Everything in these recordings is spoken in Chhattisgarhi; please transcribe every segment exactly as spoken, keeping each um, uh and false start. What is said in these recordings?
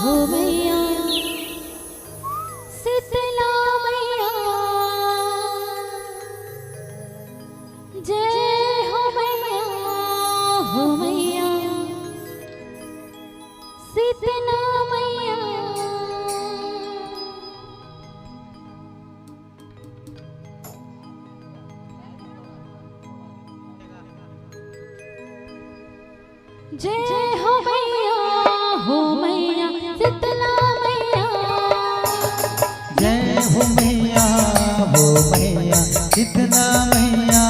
हो मैया शीतला मैया, जय हो मैया, हो मैया शीतला मैया। जय हो मैया, हो मैया शीतला मैया। जय हो मैया, हो मैया शीतला मैया।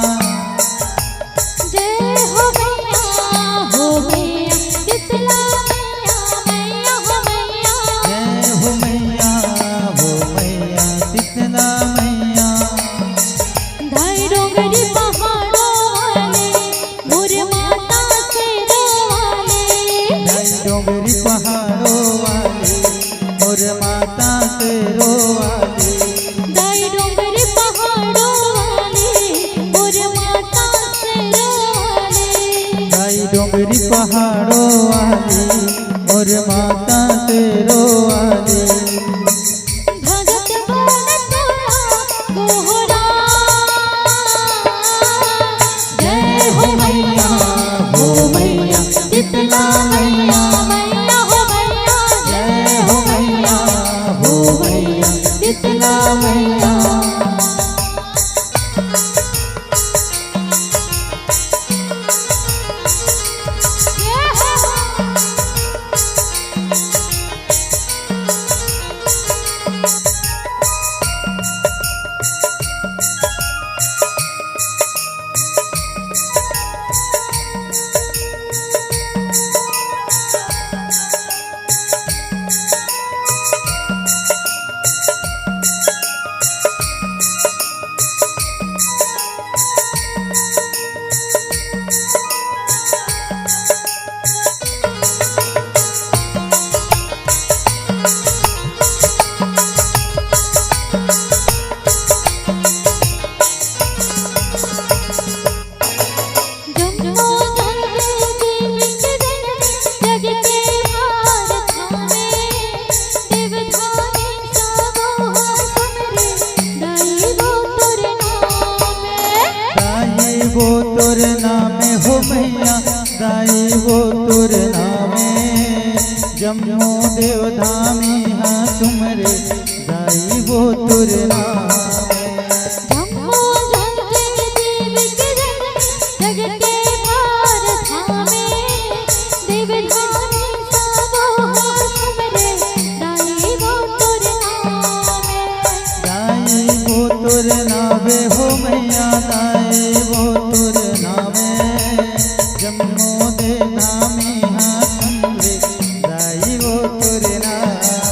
जय हो मैया, हो मैया शीतला मैया, मैया हो मैया। जय हो मैया, हो मैया शीतला मैया। धाई डोंगरी पहाड़ों वाली, मोर माता शेरों वाली। धाई डोंगरी पहाड़ों वाली, मोर माता शेरों वाली। धाई डोंगरी पहाड़ों वाली, मोर माता शेरों वाली। धाई डोंगरी पहाड़ों वाली, मोर माता शेरों वाली। भगत बोल तोला गोहरा। जय हो मैया, हो मैया शीतला मैया। मैया हो मैया। जय हो मैया, हो मैया शीतला मैया। जम्मो जग जीवित जननी, जग के भार थामे। देव धामी सबो हो तुमरे, दाई वो तोर नामे। दाई वो तोर नामे हो मैया, दाई वो तोर नामे। जम्मो देव धामी हा तुमरे, दाई वो तोर नामे। जम्मो जग जीवित जननी, जग के भार थामे। देव धामी सबो हो तुमरे, दाई वो तोर नामे। दाई वो तोर नामे हो मैया, दाई वो तोर नामे। जम्मो देव धामी हा तुमरे, दाई वो तोर नामे।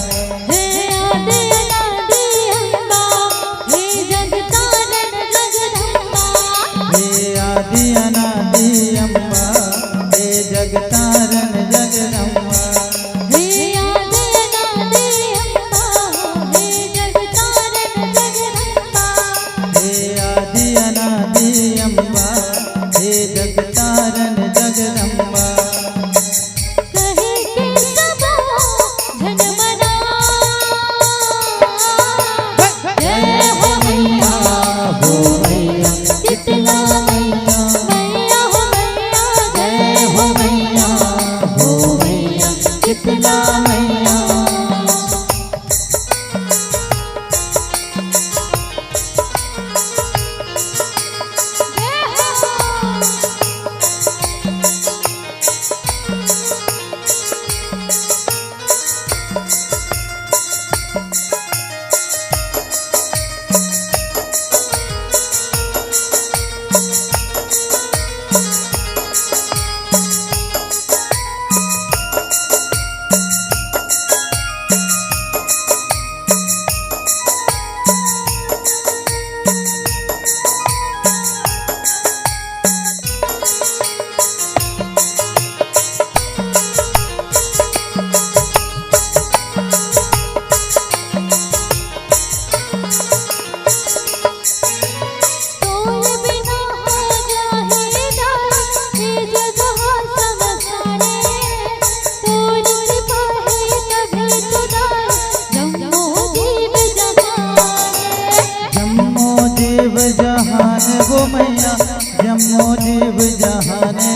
मैया जम्मो जीव जहाने,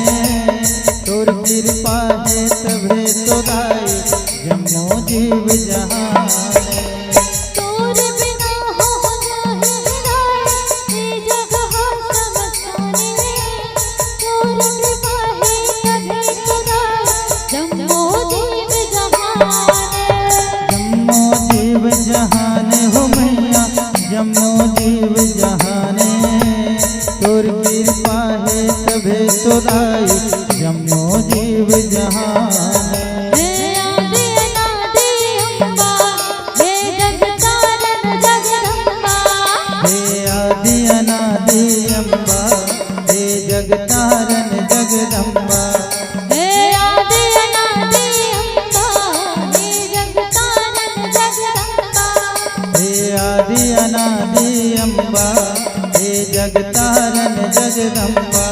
तोर कृपा हे तभे तो दाई जम्मो जीव जहाने। तोर बिना हो जाहे दाई, ये जग हो समस्ताने। तोर कृपा हे तभे तो दाई जम्मो जीव जहाने। जम्मो जीव जहाने हो मैया, जम्मो जीव जहाने। तोर कृपा हे तभे तो दाई जम्मो जीव जहाने। हे आदि अनादि अम्बा, हे जगतारन जगदम्बा। हे आदि अनादि अम्बा, हे जगतारन जगदम्बा। हे आदि अनादि अम्बा, हे जगतारन जगदम्बा। हे आदि अनादि अम्बा, हे जगतारन जगदम्बा।